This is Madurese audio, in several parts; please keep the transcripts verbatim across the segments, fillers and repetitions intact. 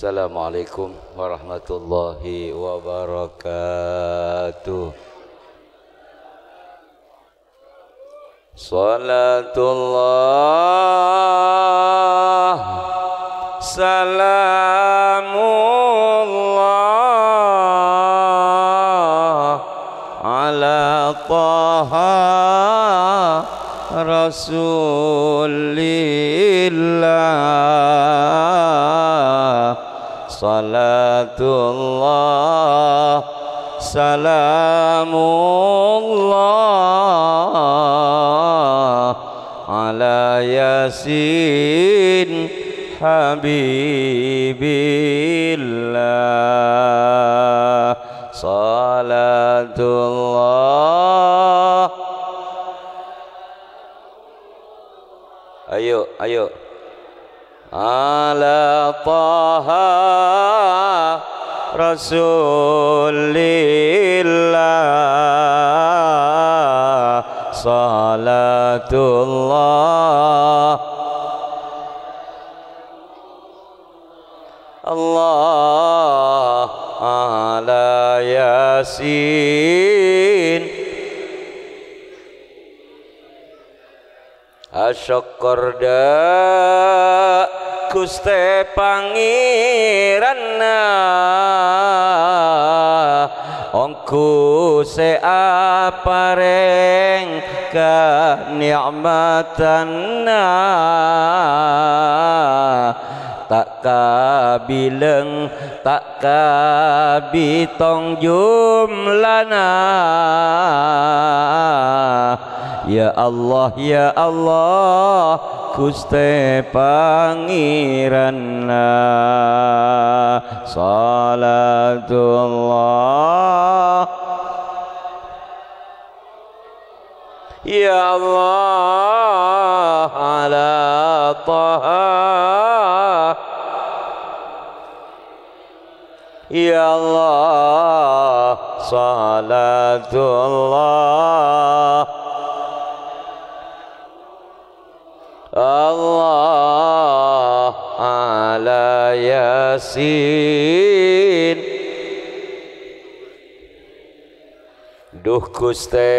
Assalamualaikum warahmatullahi wabarakatuh. Salatullah, salamullah ala Taha Rasulillah. Salatullah, salamullah ala Yasin Habibillah. Salatullah. Ayo, ayo. Ala Taha Rasulillah, salatullah. Allah ala Yasin. Asokkor dâ' Ghustè Pangèranna, ongghu sè aparèng kanè'matanna. Ta' kabilang, ta' kabitong jumlana. Ya Allah, ya Allah, Ghustè Pangèranna. Salatullah. Ya Allah, ala Taha. Ya Allah, salatullah. Allah ala Yasin. Duh Ghustè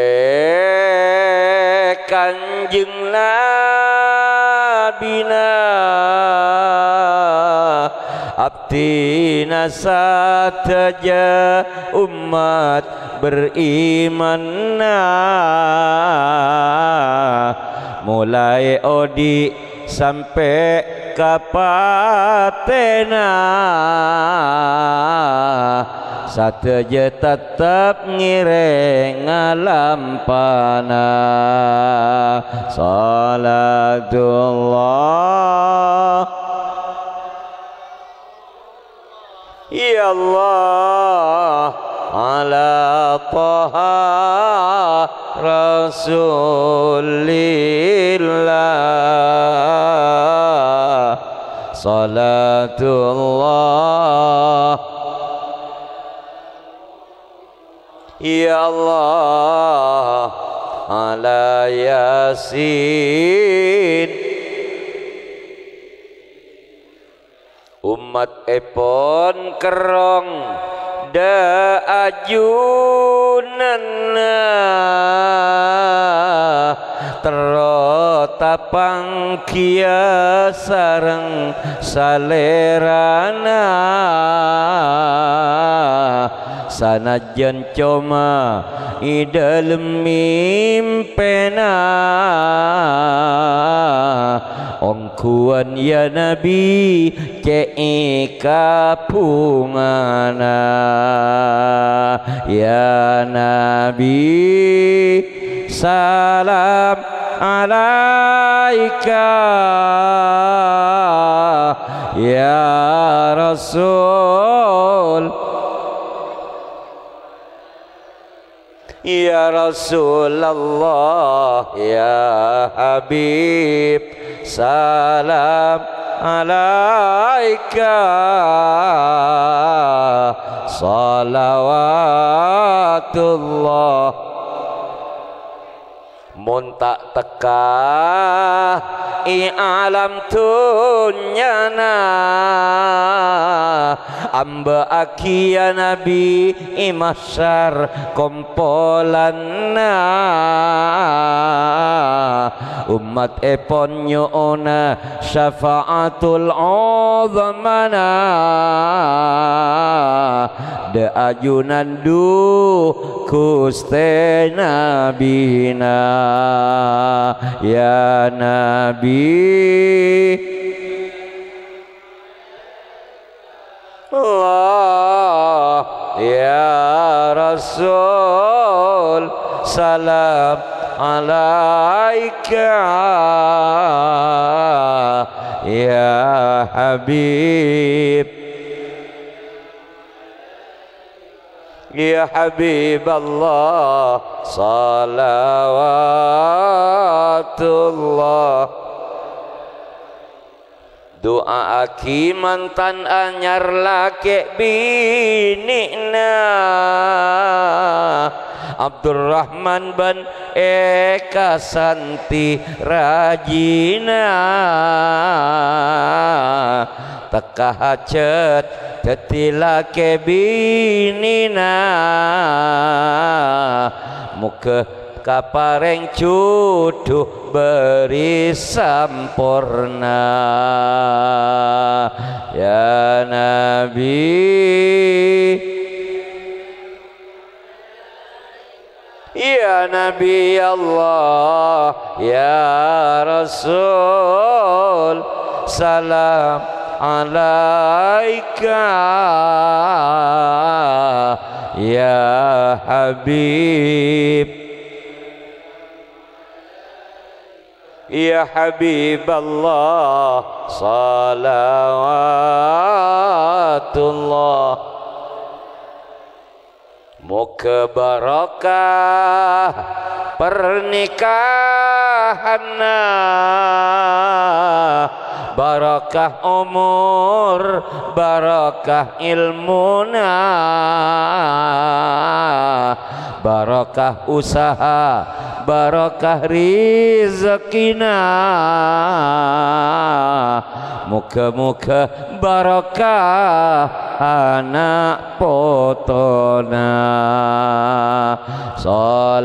Kanjeng Nabina, abdhina sadhâjâ ommat berimanna, molaè odi' sampè' ka patèna, sadhâjâ tettep ngèrèng lampana. Salatullah. Ya Allah, ala Taha Rasulillah. Salatullah. Ya Allah, ala Yasin. Ommat èpon kerrong dâ' ajunanna, terro tapangghiyâ sareng Salèrana. Sanajjân coma è dâlem mèmpèna, ongghuwân, ya Nabi, cè' è kabhungana. Ya Nabi, salam alaika, ya Rasul. Ya Rasulullah, ya Habib, salam alaika, salawatullah. Mon ta' tekka è alam dhunnyana, Amba'aghi, ya Nabi, è mahsyar kompolanna, ummatèpon nyo'ona syafa'atul 'uzmana, dâ' ajunan dhu Ghustè Nabina, ya Nabi. Allah, ya Rasul, salam alaika, ya Habib. Ya Habiballah, salawatullah. Du'aaghi mantan anyar lakè' binè'na Abdurrahman bân Eka Santi rajina. Tekka hajhât dhâddhi lakè' binèna, mogâ kaparèng jhudhu bâri' samporna, ya Nabi. Ya Nabi Allah, ya Rasul, salam alaika, ya Habib. Ya Habiballah, salawatullah. Mogâ barokah pernikahanna, barokah omor, barokah èlmona, barokah usaha, barokah rejhekkèna. Mogâ-mogâ barokah ana' potona. Salatullah.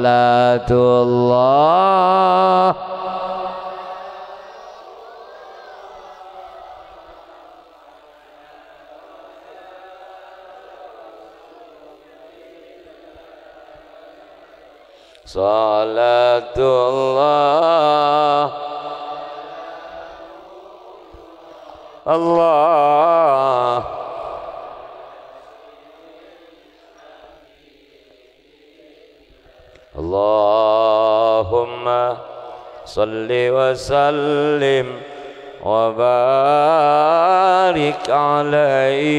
Salatullah. Allah. Allahumma shalli wa sallim wa barik alaihi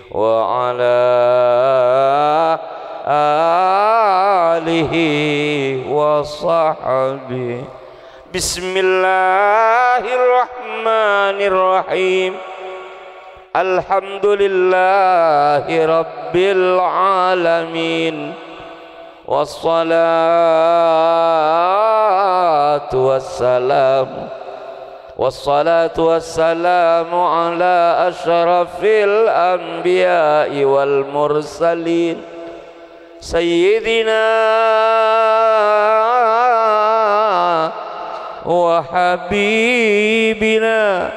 wa ala alihi wa sahbihi. Bismillahirrahmanirrahim. Alhamdulillahi rabbil alamin. Wassalatu wassalam, wassalatu wassalamu ala asyrafil anbiya'i wal mursalin. Sayyidina wa habibina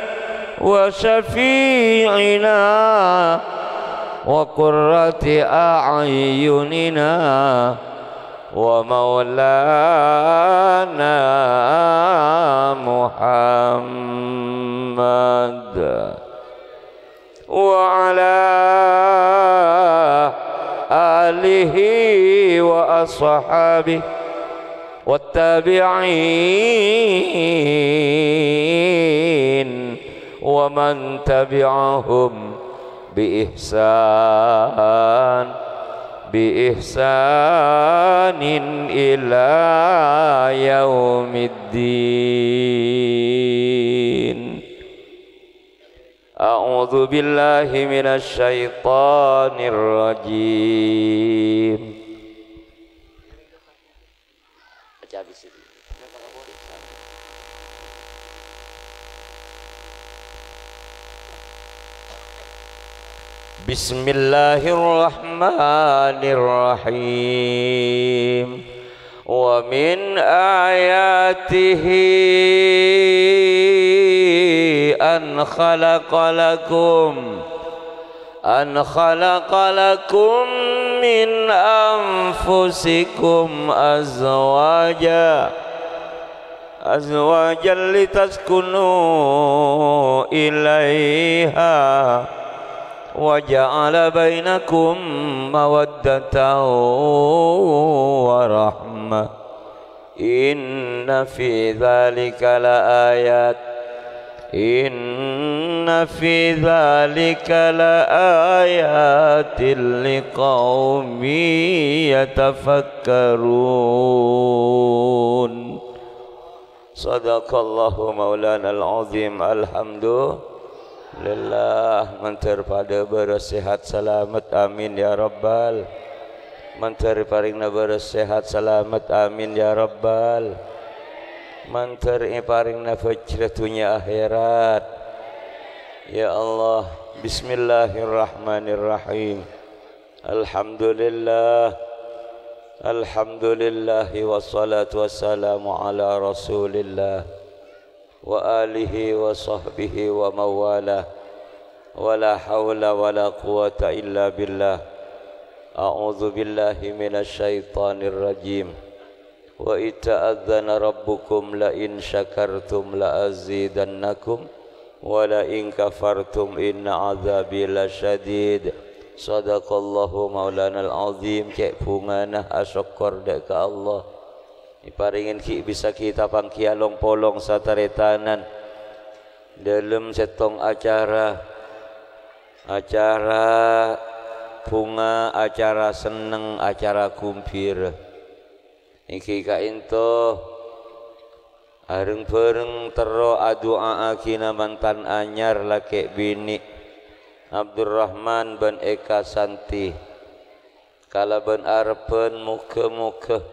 wa syafi'ina wa qurrati a'yunina wa maulana Muhammad. Wa ala alihi wa ashabihi wa tabi'in wa man tabi'ahum bi ihsan, bi ihsanin ila yaumiddin. A'udzu billahi minasy syaithanir rajim. Baca habis itu. بسم الله الرحمن الرحيم. ومن آياته أن خلق لكم، أن خلق لكم من أنفسكم أزواجا، أزواجا لتسكنوا إليها، وجعل بينكم مودة ورحمة، إن في ذلك لآيات، إن في ذلك لآيات لقوم يتفكرون. Shadaqallahu maulanal azim. Alhamdulillah. Mandhâr padâ bârâs sehat salamet. Amin ya rabbal. Mandhâr èparèngana bârâs sehat salamet. Amin ya rabbal. Mandhâr èparèngana bhâjhrâ dhunnya akhèrat. Ya Allah. Bismillahirrahmanirrahim. Alhamdulillah. Alhamdulillah, wassalatu wassalamu ala Rasulillah wa alihi wa sahbihi wa mawalah. Wa la haula wa la quwwata illa billah. A'udzu billahi minasy syaithanir rajim. Wa idza adzana rabbukum la in syakartum la azidannakum, wa la in kafartum inna adzabi lasyadid. Shadaqallahu maulanal azim. Cè' bhungana asokkor dâ' ka Allah. Èparèngè ghi' bisa kita pangghi along-polong sataretanan dâlem sèttong acara. Acara bhunga, acara senneng, acara ghumbira. Èngghi ka'ènto, areng-bhâreng terro adu'a'aghina mantan anyar lakè' binè', Abdurrahman bân Eka Santi. Kalabân arebbhân mogâ-mogâ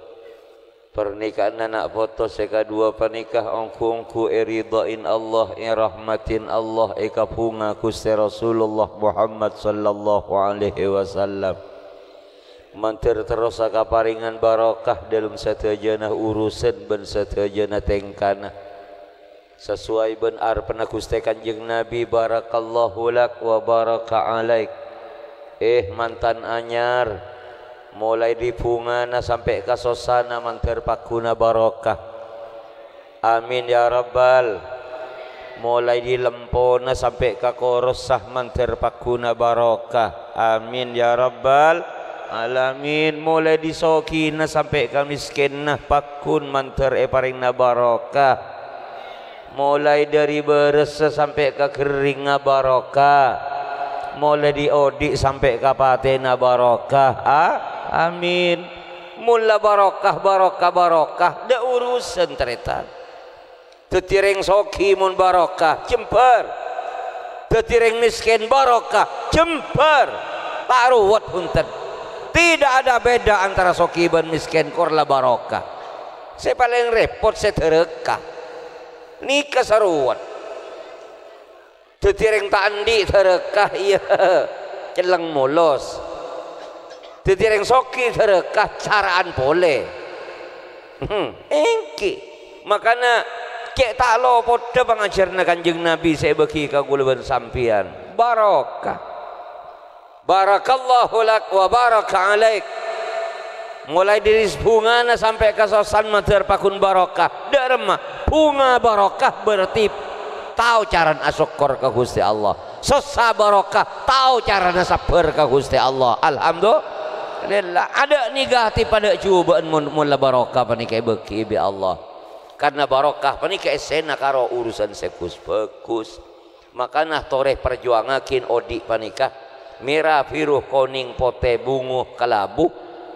parnèka'anna na' poto sè kaduwâ panèka ongghu-ongghu èridhâi Allah, èrahmati Allah, èkabhunga Ghustè Rasulullah Muhammad sallallahu alaihi wasallam. Mandhâr terrosa kaparèngan barokah dâlem sadhâjâna urusan bân sadhâjâna tèngkana. Sasowai bân arebbhânna Ghustè Kanjeng Nabi, barakallahu lak wa baraka alaik. Eh, mantan anyar, molaè dâri bhungana sampè' ka sossana mandhâr pagghuna barokah. Amin ya rabbal. Molaè dâri lempona sampè' ka korossa mandhâr pagghuna barokah. Amin ya rabbal alamin. Molaè dâri sogina sampè' ka mèskènna pagghun mandhâr èparèngana barokah. Molaè dâri bârâssa sampè' ka ghârringnga barokah. Molaè dâri odi' sampè' ka patèna barokah. A-, amin. Mon la barokah, barokah, barokah, dâ' urusan, tarètan. Dhâddhi rèng soghi mon barokah, jembhâr. Dhâddhi rèng mèskèn barokah, jembhâr. Ta' rowet, bhunten. Tidak ada beda antara soghi bân mèskèn, kor la barokah. Sè palèng rèpot sè dhârâkah. Nèka sè rowet. Dhâddhi rèng ta' andi' dhârâkah, iyâ, cellèng molos. Dhâddhi rèng soghi dhârâkah, cara'an polè. Hmm, èngghi. Makana, cè' ta' lopodhâ pangajhârânna Kanjeng Nabi sè èbâghi ka kaulâ bân sampèyan. Barokah. Barakallahu lak wa baraka alaik. Molaè dâri bhungana sampè' ka sossana mandhâr pagghun barokah. Dâ' remma, bhunga barokah berarti tao carana asokkor ka Ghustè Allah. Sossa barokah, tao carana sabbhâr ka Ghustè Allah. Alhamdulillah. Adâ' negatif, adâ' cobâ'ân mon, mon la barokah panèka èbâghi bi' Allah. Karna barokah panèka èssèna karo urusan sè ghus-bhâghus. Makana torè parjuwangngaghi odi' panèka, mèra, biru, konèng, potè, bungo, kalabu,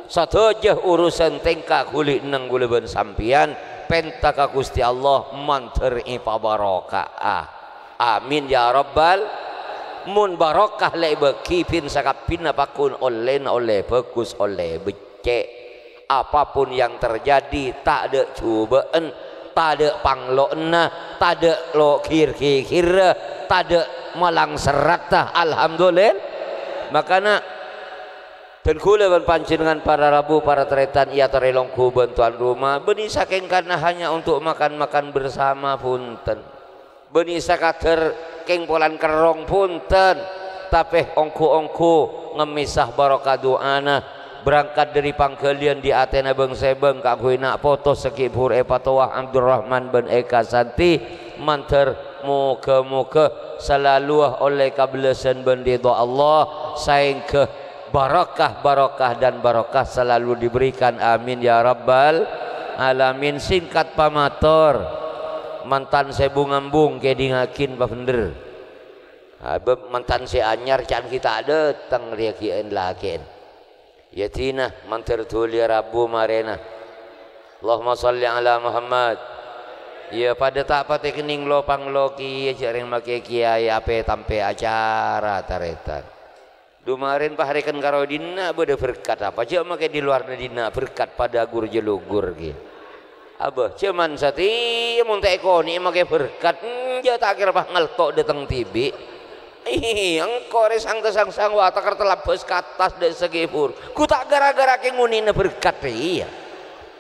sadhâjâ urusan tèngka ghuli enneng kaulâ bân sampèyan, pènta ka Ghustè Allah mandhâr èpabaroka'a. Amin ya rabbal. Mon barokah la èbâghi, bhâi sakabbhiyânna pagghun ollèna ollè bhâghus, ollè beccè'. Apapun yang terjadi, tadâ' cobâ'ân, tadâ' panglo'na, tadâ' lo-, ghir-ghighirrâ, tadâ' malang serratta. Alhamdulil-, Makana, dân kaulâ bân panjhennengngan para rabu, para tarètan, èyatorè longghu bân towan roma, bânnè sakèng karna hanya untuk makan-makan bersama, bhunten. Bânnè sakadâr kèng polana kerrong, bhunten. Tapè ongghu-ongghu ngemmèsa barokah du'âna, berangkat dâri pangghâliyân dâri atèna bâng-sèbâng kaangghuy na' poto saghibur èpatowa Abdurrahman bân Eka Santi, mandhâr moghâ-moghâ salalu ollè kabellâsân bân ridho Allah, saèngghâ barokah, barokah, dan barokah selalu diberikan. Amin, ya rabbal alamin. Singkat pamator, mantan sè bu-ngambung kèdingngaghin pabhendher. Abâ' mantan sè anyar can ghi' ta' dâteng rèya ghi' èn-lakèn. Yâ dinah, mandhâr dhuli rabu marèna. Allahumma shalli ala Muhammad. Yâ, padâ ta' patè kennèng lo-panglo kèya, jhâ' rèng makè kèyaè apè tampè acara tarètan. Dumarèn paharèken karo dinna' bâdâ berkat apa? Jhâ' makè di luar dinna' berkat padâ ghur-jhâlughur kèya. Abâ, jhâman satèya mon ta' èkonè'è makè berkat, enjâ' ta' kèra pas ngalto' dâteng dhibi'. Ih, engko' rè sang-tasangsang wa takar talabâs ka attas dâ' saghibur. Ghu ta' ghârâ-ghârâ kè ngonè'na berkat rèya.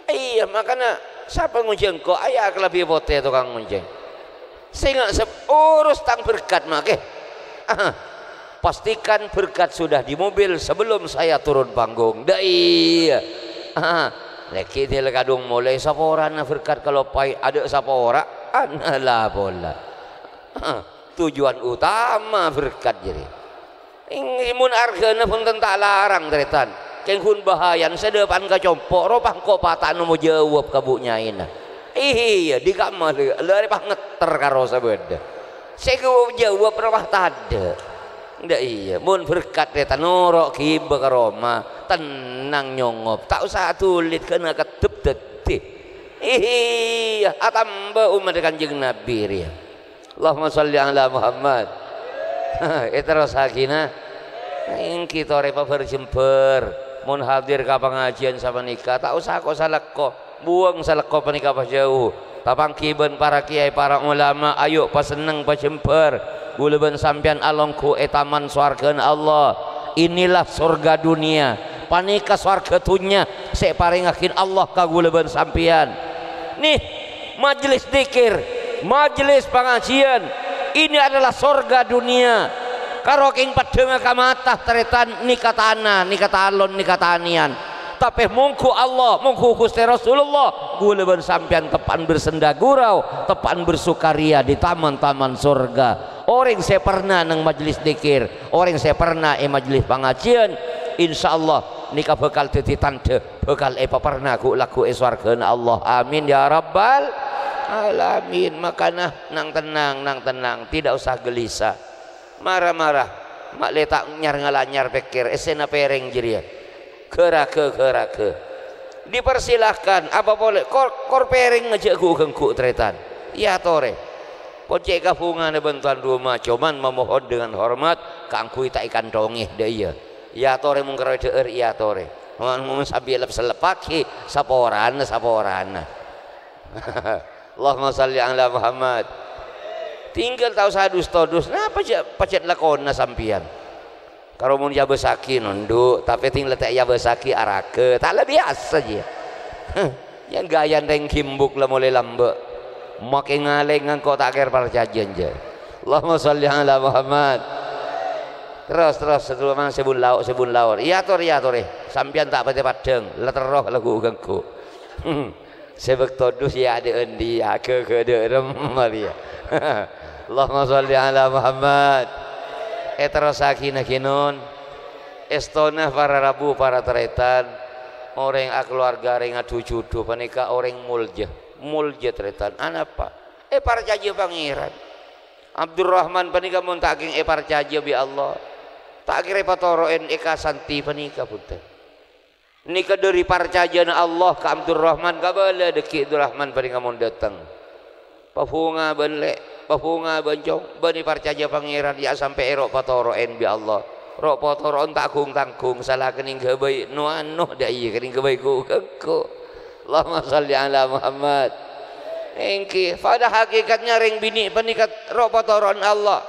Iyâ, makana sapa ngonjhâng engko'? Ayâ kalabhi potè tokang ngonjhâng. Sènga' sep-, urus tang berkat makè. Aha. Pastikan berkat sudah di mobil sebelum saya turun panggung. Dâ' iyâ. Aha. Lèkè' dâlâ kadhung molaè saporana berkat kaloppaè, adâ' sapora'an la pola. Aha. Tujuan utama berkat jârèya. Eng-, mon arghâna bhunten ta' larang, tarètan. Kèng ghun bahayana sè dâpa'an ka compo', ropa engko' pa' ta' nemmo jâwâb ka bu-nyaèna. Iyâ, dhi kamma lè, la rè pas ngetter karo sè bâdâ. Sè ghâbây jâwâb ropa tadâ'. Dâ' iyâ, mon berkat rè tanoro' ghibâ ka roma, tennang nyongop, ta' osa adulid ghâna keddhep dâddhi. Iyâ, atamba ommaddhâ Kanjeng Nabbhi rèya. Allahumma shalli ala Muhammad. Èterrossaghina. Èngghi torè pabhâr-jembhâr. Mon hadir ka pangajiân sapanèka, ta' osa ko' salekko. Buwâng salekko panèka pajhâu. Tapangghi bân para kèyaè, para ulama, ayo pasenneng pajembhâr. Ghulâ bân sampèyan alongghu è taman sowarghâna Allah. Inilah sorga dunia. Panèka sowarghâ dhunnya sè èparèngaghi Allah ka ghulâ bân sampèyan. Nih, majelis dzikir, majelis pangajiân, ini adalah sorga dunia. Karo kèng peddhângnga ka mata, tarètan, nèka tana, nèka talon, nèka tanèyan. Tapè mongghu Allah, mongghu Ghustè Rasulullah, ghulâ bân sampèyan teppa'an bersenda gurau, teppa'an bersukaria di taman-taman sorga. Orèng sè perna neng majelis dzikir, orèng sè perna è majelis pangajiân, insyaallah nèka bhâkal dhâddhi tandhâ bhâkal èpaperna ghu'-lagghu' è sowarghâna Allah. Amin ya rabbal alamin. Makana nang tennang, nang tennang, tidak usah gelisah. Mara-mara, ma'lè ta' nyar-ngalanyar pèkkèr, èssèna pèrèng jârèya. Ghârâghâ, ghârâghâ. Dipersilahkan, apa polè, kor, kor pèrèng ngajhâk ghu'-ghângghu' tarètan. Èyatorè. Pon cè' kabhungana bân towan roma, coma mamohon dengan hormat kaangghuy ta' èkanthongè, dâ' iyâ. Èyatorè mon karo dhâ'âr, èyatorè. Mon, mon sambi lep-, seleppaghi, saporana, saporana. Allahumma shalli ala Muhammad. Tinggal ta' osa dus-todus, napa jhâ', pajhât lakona sampèyan? Karo mon èabâssaghi nondhu', tapè ting la ta' èabâssaghi araghâ, ta' la biyasa jiyâ. Yâ ghâjâna rèng Gimbuk la molaè lambâ'. Makè ngalèngan ko' ta' kèra parcajâ, jâ. Allahumma shalli ala Muhammad. Terros, terros, sadhâjâ mang sè bun lao', sè bun laor. Èyator, èyatorè. Sampèyan ta' patè paddhâng, la terro la ghu'-ghângghu'. Sè bâkto dus yâ adâ' andi', aghâghâ dâ' remma rèya. Allahumma shalli ala Muhammad. Èterrossaghina ghânon. Èstona para rabu, para tarètan, orèng akalowarga, orèng adu judhu panèka orèng molja. Molja tarètan. Anapa? Èparcajâ Pangèran. Abdurrahman panèka mon ta' kèng èparcajâ bi' Allah, ta' kèra èpatoro'è Eka Santi panèka, bhunten. Nèka dâri parcajâna Allah ka Abdurrahman, kabâlâ dhâggi' Abdurrahman panèka mon dâteng. Pabhunga bân lè', pabhunga bân cong, bânnè parcajâ Pangèran, yâ sampè' èro' patoro'è bi' Allah. Ro' patoro'na ta' ghung-tangghung, sala kènèng ghâbây, no-ano, dâ' iyâ kènèng ghâbây ghu'-ghângghu'. Allahumma shalli ala Muhammad. Èngghi, padâ hakèkatnya rèng binè' panèka ro' patoro'na Allah.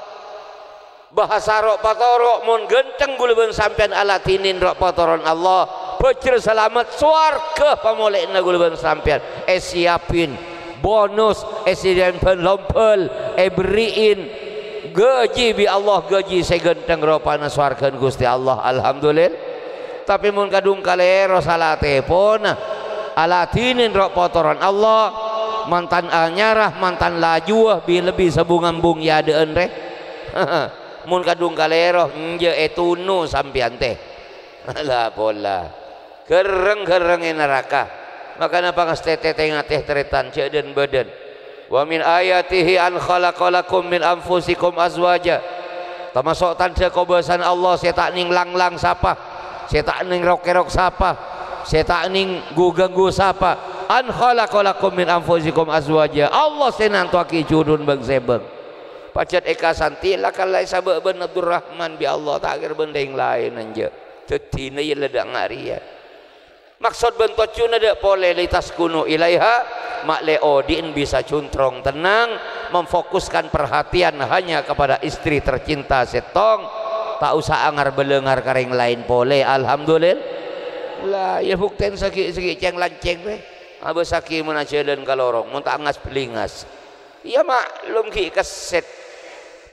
Bhâsa ro'-patoro', mon ghântheng ghulâ bân sampèyan aladhinin ro'-patoron Allah, bhâjhrâ salamet, sowarghâ pamolè'anna ghulâ bân sampèyan. Èsiapin bonus, èsiapin bân lombhâl, èberri'in ghâji bi' Allah, ghâji sè ghântheng ropana sowarghâna Ghustè Allah. Alhamdulillah. Tapè mon kadhung kalèro salatèpon, aladhinin ro'-patoron Allah, mantan anyara, mantan lajuwâ, bi-, lebbi sabung-ambung è adâ'ân rè. Mon kadhung kalèro, enjâ' ètono sampèyan, tè. La pola. Ghârreng-ghârreng è naraka. Makana pangastètè tè-ngatè tarètan, jhâ' dhân-bâdhân. "Wa min ayatihi an khalaqa lakum min anfusikum azwaja." Tamaso' tandhâ kobâsana Allah sè ta' nèng lang-lang sapa, sè ta' nèng rok-kèrok sapa, sè ta' nèng ghu-ghânggu sapa. "An khalaqa lakum min anfusikum azwaja." Allah sè nantowaghi jhudhun bâng-sèbâng. Pajhât èkasanti la kalaè sabâ' bân Abdurrahman bi' Allah, ta' kèra bân rèng laèn enjâ'. Dhâddhina iyâ la dâ' nga' rèya. Maksod bân tojjhuna dâ' polè, "Litaskunu ilaiha", ma'lè odi'en bisa cuntrong tennang, memfokuskan perhatian hanya kepada istri tercinta sèttong, ta' osa angar-bâlângar ka rèng laèn polè. Alhamdulillah. La, iyâ buktèn saghi'-saghi' cèng-lancèng rè. Abâssaghi mon ajhâlân ka lorong, mon ta' ngas-blingas. Iyâ, maklum ghi' kèsèt.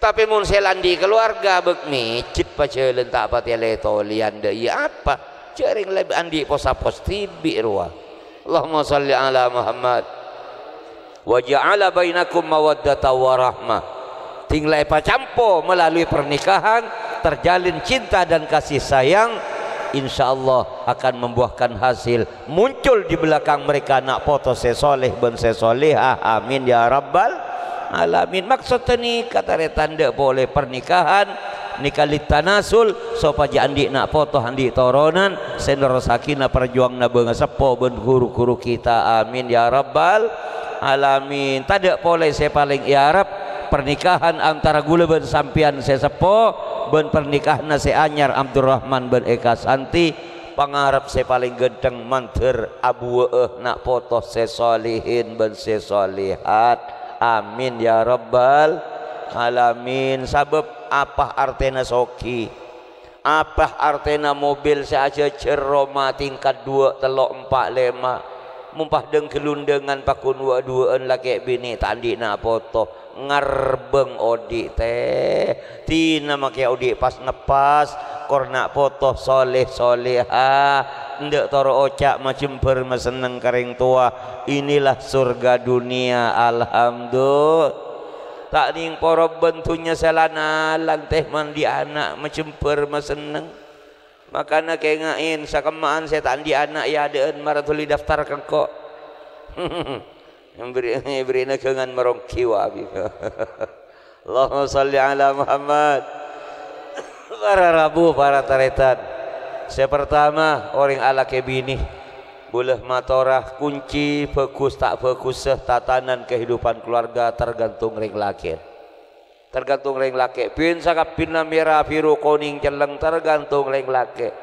Tapè mon sè la andi' kalowarga, bâk mèjhit pajhâlân ta' patè lè-tolèyan, dâ' iyâ apa? Jhâ' rèng lebbi andi' pos-apos dhibi' rowa. Allahumma shalli ala Muhammad. "Wa ja'ala bainakum mawaddata wa rahmah." Ding la èpacampo melalui pernikahan, terjalin cinta dan kasih sayang, insyaallah akan membuahkan hasil muncul di belakang mereka na' poto sè soleh bân sè solehah. Amin ya rabbal alamin. Maksod ghânèka tarètan dâ' polè pernikahan nèka litanasul, sopajâ andi' na' poto, andi' toronan sè nerrossaghi na' parjuwanganna bângaseppo bân ru-ghuru kita. Amin ya rabbal alamin. Tadâ' polè sè palèng èarep, pernikahan antara ghulâ bân sampèyan sè seppo bân pernikahanna sè anyar Abdurrahman bân Eka Santi. Pangarep sè palèng ghântheng mandhâr abuwâ'â na' poto sè solihin bân sè solihat. Amin ya rabbal alamin. Sabâb apa artèna soghi? Apa artèna mobil sè ajhâjhâr, roma tingkat duwâ', tello', empa', lèma'? Mon paḍâng ghâlundhângan pagghun wâ'-duwâ'ân lakè' binè' ta' andi' na' poto. Ngarbâng oḍi', tè. Dina makè oḍi' pas-neppas, kor na' poto soleh-soleha. Enḍâ' toro' oca' majembhâr masenneng ka rèng towa. Inilah surga dunia, alhamdulillah. Ta' nèng poro bân dhunnya sè lan-alan, tè, ma' anḍi' ana' majembhâr masenneng. Makana kènga'è, sakemma'an sè ta' anḍi' ana' è aḍâ'ân mara dhuli daftar ka engko'. Èberri', èberri'na ghângan maronggi wa abi. Allahumma shalli ala Muhammad. Para rabu, para tarètan. Sè partama, orèng alakè binè. Bulâ matora, kunci bhâghus ta' bhâghussa tatanan kehidupan keluarga tergantung rèng lakè'. Tergantung rèng lakè'. Bhân sakabbhinna mèra, biru, konèng, celleng, tergantung rèng lakè'.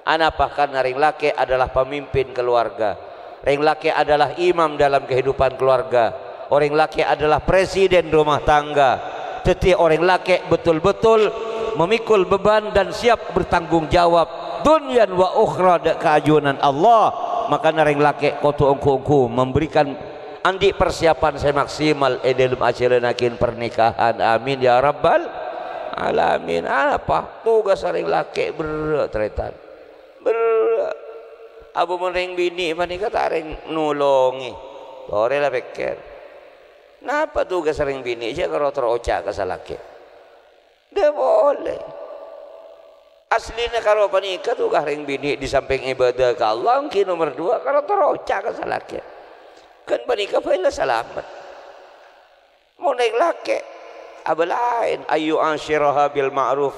Anapa? Karena rèng lakè' adalah pemimpin keluarga. Rèng lakè' adalah imam dalam kehidupan keluarga. Orèng lakè' adalah presiden rumah tangga. Dhâddhi orèng lakè' betul-betul memikul beban dan siap bertanggung jawab dunyan wa ukhra, dâ' kaajunan Allah. Makana rèng lakè' kodhu ongghu-ongghu memberikan anḍi' persiapan sè maksimal è ḍâlem ajhâlânnaghi pernikahan. Amin ya rabbal alamin. Apa? Tugas rèng lakè' berrâ', tarètan. Berrâ'. Apa mon rèng binè' panèka ta' rèng nolongè? Torè la pèkkèr. Napa tugas rèng binè' jhâ' karo toro' oca' ka sè lakè'? Ḍâ' polè. Aslina karo panèka tugas rèng binè' di samping ibadah ka Allah, èngghi nomer dua, karo toro' oca' ka sè lakè'. Kan panèka bhâi la salamet. Mon rèng lakè', abâ laèn, ayu asyiraha bil ma'ruf.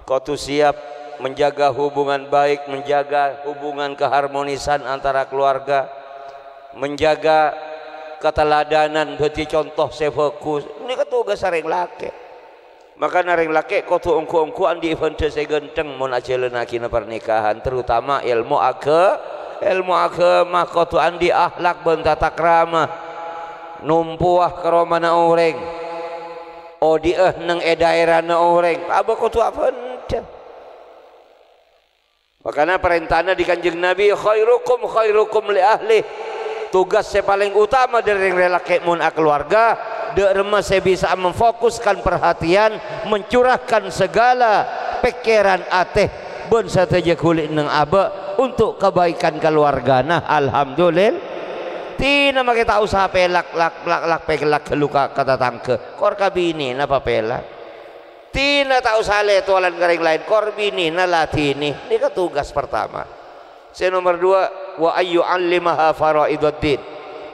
Kodhu siap menjaga hubungan baik, menjaga hubungan keharmonisan antara keluarga, menjaga keteladanan, dhâddhi conto sè bhâghus. Nèka tugas rèng lakè'. Makana rèng lakè' kodhu ongghu-ongghu anḍi' bhândhâ sè ghântheng mon ajhâlânnaghi pernikahan, terutama èlmo agha-, èlmo aghâma, kodhu anḍi' akhlak bân tata krama. Nompowa ka romana orèng. Odi'â neng è dhaèrana orèng, abâ' kodhu abhândhâ. Mangkana parèntana dhi Kanjeng Nabi, "Khairukum khairukum li ahli." Tugas sè palèng utama dhâri rèng lakè' mon akalowarga, dhâ' remma sè bisa'a memfokuskan perhatian, mencurahkan segala pèkkèran atè bân sadhâjâ ghuli neng abâ' untuk kebaikan keluargana. Alhamdulillah. Dina makè ta' osa pèlak, lak, lak, lak, pèlak ghâllu ka, ka tatangghâ. Kor ka binèna papèlak. Dina ta' osa lè-towalan ka rèng laèn, kor binèna ladhini. Nèka tugas pertama. Sè nomer dua, "Wa ayyu'allimaha faraiduddin."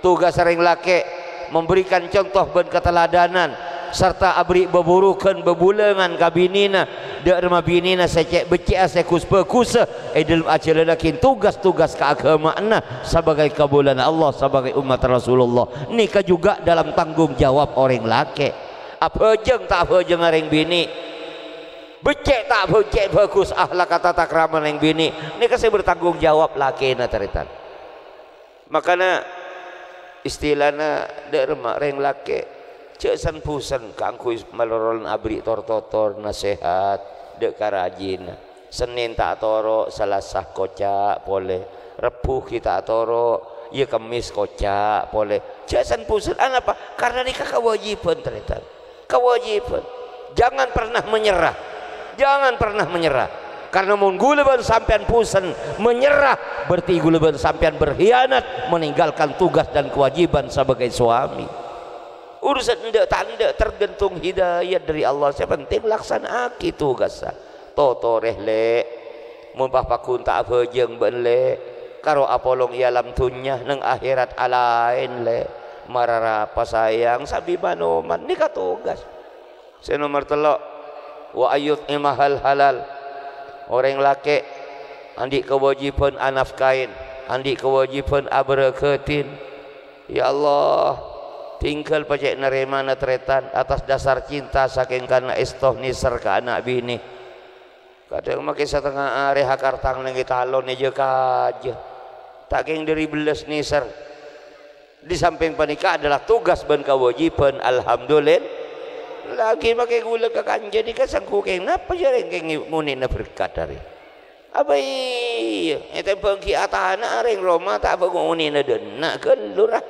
Tugas rèng lakè' memberikan contoh bân kateladanan, sarta aberri' bhâburughân bhâbulângan ka binèna, dhâ' remma binèna sè cè'-, beccè'a sè ghus-bhâghussa è dhâlem ajhâlânnaghi tugas-tugas kaaghâma'anna sabâgâi kabulâna Allah, sabâgâi ommat Rasulullah. Nèka juga dalam tanggung jawab orèng lakè'. Abhâjâng ta' abhâjângnga rèng binè', beccè' ta' beccè' bhâghus akhlak tatakrama rèng binè', nèka sè bertanggung jawab lakèna, tarètan. Mangkana istilana dhâ' remma rèng lakè', jhâ' sen-bhusen kaangghuy malorolon aberri' tor-totor, nasèhat, dhâ' ka rajina. Sennèn ta' atoro', Salasa koca' polè. Rebbhu ghi' ta' atoro', iyâ Kemmès koca' polè. Jhâ' sen-bhusen. Anapa? Karna nèka kawâjibhân, tarètan. Kawâjibhân. Jangan pernah menyerah. Jangan pernah menyerah. Karna mon ghulâ bân sampèyan bhusen menyerah, berarti ghulâ bân sampèyan berkhianat, meninggalkan tugas dan kewajiban sebagai suami. Urusan endâ' ta' endâ' tergantung hidayat dhâri Allah. Sè penting laksana'aghi tugassa. Totorè, Lè'. Mon pas pagghun ta' abhâjâng bâ'na, Lè'. Karo apolong è alam dhunnya, neng akhèrat alaèn, Lè'. Mara rapa sayang, sambi manoman. Nèka tugas. Sè nomer tello', "Wa ayyut'imahal halal." Orèng lakè' andi' kawâjibhân anafkahin, andi' kawâjibhân aberrâghâdhin. Ya Allah, tinggal pajhât narèmana tarètan atas dasar cinta sakèng karna èsto nèser ka ana' binè. Kadhâng makè satengnga arè hakartang neng è talon è jâ-kajâ. Ta' kèng dhâri bellas nèser. Di samping panèka adalah tugas bân kawâjibhân, alhamdulillah. Lagi makè ghulâ ka kanjâ nèka sangghu kèng napa jârèng kèng ngonè'na berkat arè. Apa iyâ, ètèmbhâng ghi' atana'a rèng roma ta' bâ ngonè'na dânna' ghâllu ra.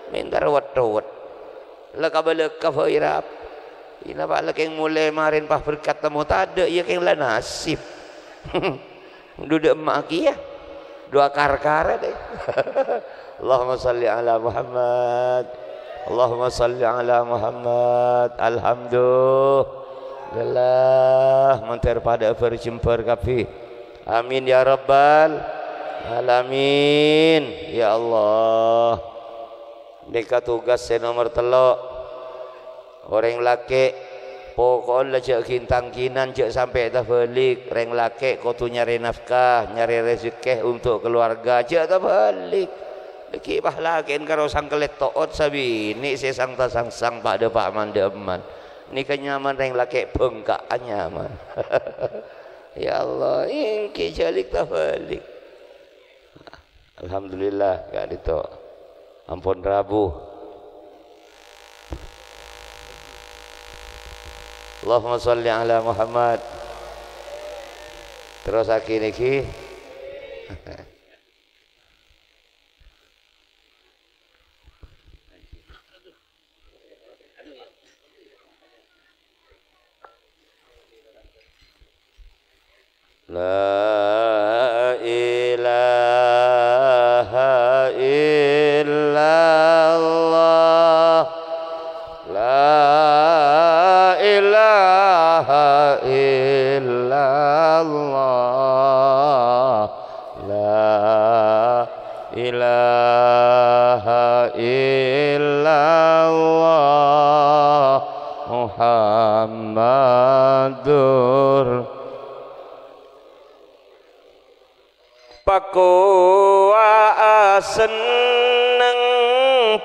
Mènta rowet-rowet. La kabâlâ ka bhâi rap. Ina pa' la kèng molè marèn pas berkat temmo tadâ', iyâ kèng la nasib. Duduk emak kiyâ. Dua kar-kara deh. Allahumma salli ala Muhammad. Allahumma salli ala Muhammad. Alhamdulillah. Mantèr padâ bâr-jembâr kabbhi. Amin ya rabbal alamin. Ya Allah. Nèka tugas sè nomer tello'. Orèng lakè', poko'en la jhâ' ghin-tangginan, jhâ' sampè' tabhâlik. Rèng lakè' kodhu nyarè nafkah, nyarè rejhekkè untuk keluarga, jhâ' tabhâlik. Dhâggi' pas lakè'en karo sangkellèt to'ot sabinè' sè sang-tasangsang pa' dâpa' man-dâ'emman. Nèka nyaman rèng lakè' bengka'an nyaman. Ya Allah, èngghi jhâlik tabhâlik. Alhamdulillah, ka'dinto. Ampon rabu. Allahumma shalli ala Muhammad. Terrosaghi nèkè. La ilaha illallah. La ilaha illallah. La ilaha illallah Muhammadur. Pakowa'a senneng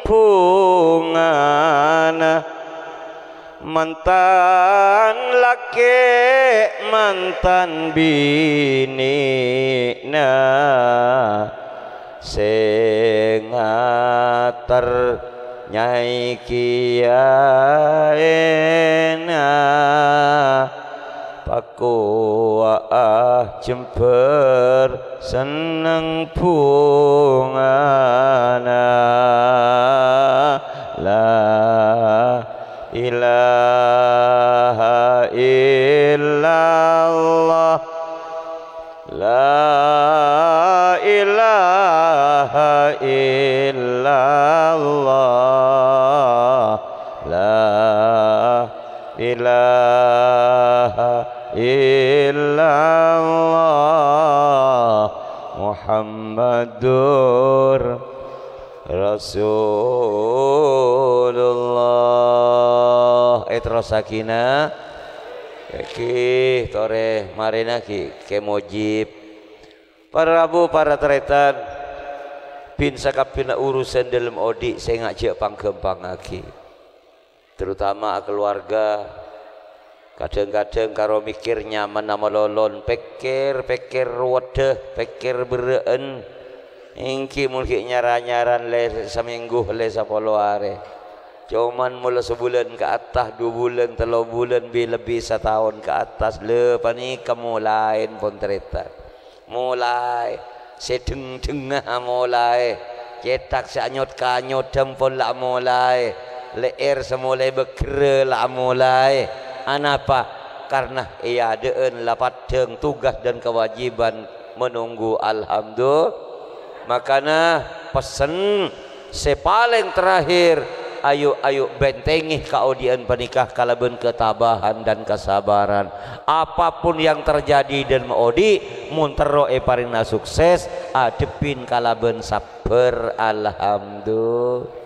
bhungana. Mantan lakè', mantan binèna sè ngater Nyai Kiyaè. Jembhâr senneng bhungana, la ilaha illallah, la ilaha illallah, la ilaha illallah Muhammadur Rasulullah. Èterrossaghi, na'. Èngghi, torè marèna ghi' Kè Mojib. Para rabu, para tarètan, bin sakabbhiyânna urusan dâlem odi' sènga' jhâ' pangghâmpangngaghi. Terutama kaluwarga, kadhâng-kadhâng karo mèkkèr nyamanna malolon, pèkkèr, pèkkèr rowadhâ, pèkkèr berrâ'ân. Èngghi mon ghi' nyar-anyaran lè samènggu, lè sapolo arè. Coman mola sabulân ka attas, du bulân, tello bulân, bi-, lebbi sataon ka attas, lè panèka molaè pon tarètan. Molaè. Sè dheng-dhengnga molaè. Cèthak sè anyot-kanyodhâ pon la molaè. Lè'èr sè molaè bâgghârrâ la molaè. Anapa? Karna è adâ'ân la paddhâng tugas dan kewajiban menunggu. Alhamdulillah. Makana pessen sè palèng terakhir, ayo, ayo bentengngè kaodi'ân panèka kalabân ketabahan dan kesabaran. Apapun yang terjadi dâlem odi', mon terro èparèngana sukses, adhebbhin kalabân sabbhâr. Alhamdulillah.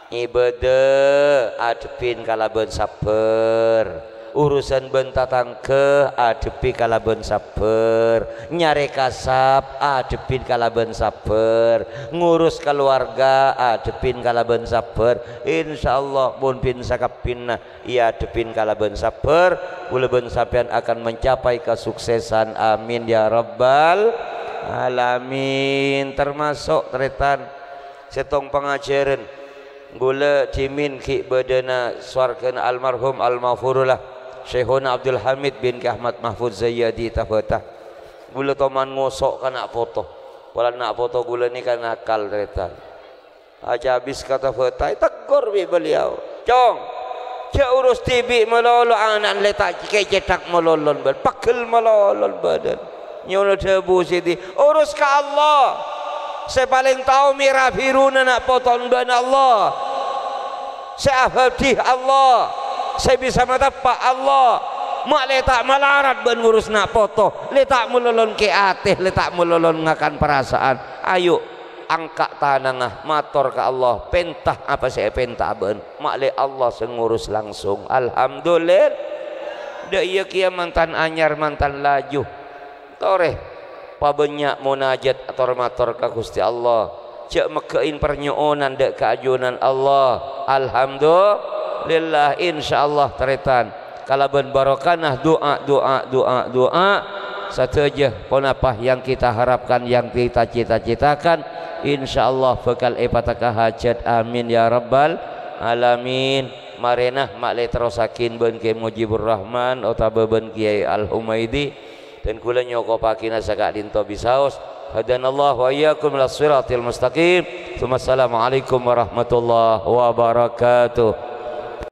Ibadah, adhebbhin kalabân sabbhâr. Urusan bân tatangghâ, adhebbhi kalabân sabbhâr. Nyarè kasap, adhebbhin kalabân sabbhâr. Ngurus kaluwarga, adhebbhin kalabân sabbhâr. Insyaallah, mon bin sakabbhinna èadhebbhin kalabân sabbhâr, kaulâ bân sampèyan akan mencapai kesuksesan. Amin, ya rabbal alamin. Termasuk, tarètan, sèttong pangajhârân. Kaulâ dhimèn ghi' bâdâna sowarghâna almarhum almaghfurullah Syaikhona Abdul Hamid bin Ki Ahmad Mahfud Zayyadi Tabata. Kaulâ toman ngoso' ka na' poto. Polana na' poto kaulâ nèka nakal, tarètan. Ajâ abis ka Tabata, èteggor bi' beliau. "Cong, jhâ' urus dhibi' malolo, ana'na lè ta' kè cèthak malolon bâdân, pegghel malolon bâdân." Nyono dhâbu Siti, "Urus ka Allah. Sè palèng tao mèra bhiruna na' poto bân Allah. Sè abhâdhi Allah. Sè bisa mateppa' Allah. Ma' lè ta' malarat bân ngurus na' poto. Lè ta' malolon kè atè, lè ta' malolon ngakan parasaan. Ayo, angka' tanangnga, mator ka Allah. Pènta apa sè èpènta bâ'na. Ma' lè Allah sè ngurus langsung." Alhamdulillah. Dâ' iyâ kèya mantan anyar, mantan laju. Torè, pabânnya' monajat ator-mator ka Ghustè Allah. Jhâ' megghâ'in parnyo'onan dâ' ka ajunan Allah. Alhamdulillah, insyaallah, tarètan. Kalabân barokana du'a, du'a, du'a, du'a, sadhâjâ ponapa yang kita harapkan, yang kita cita-citakan, insyaallah bhâkal èpatekka hajhât. Amin, ya rabbal alamin. Marèna ma'lè terrossaghin bân Kè Mujibur Rahman otabâ bân Kèyaè Al-Humaidi. Dan kaulâ nyokobhâghina saka'dinto bisaos. Hadanallahu wa iyyakum ila siratil mustaqim. Tsummassalamualaikum warahmatullahi wabarakatuh.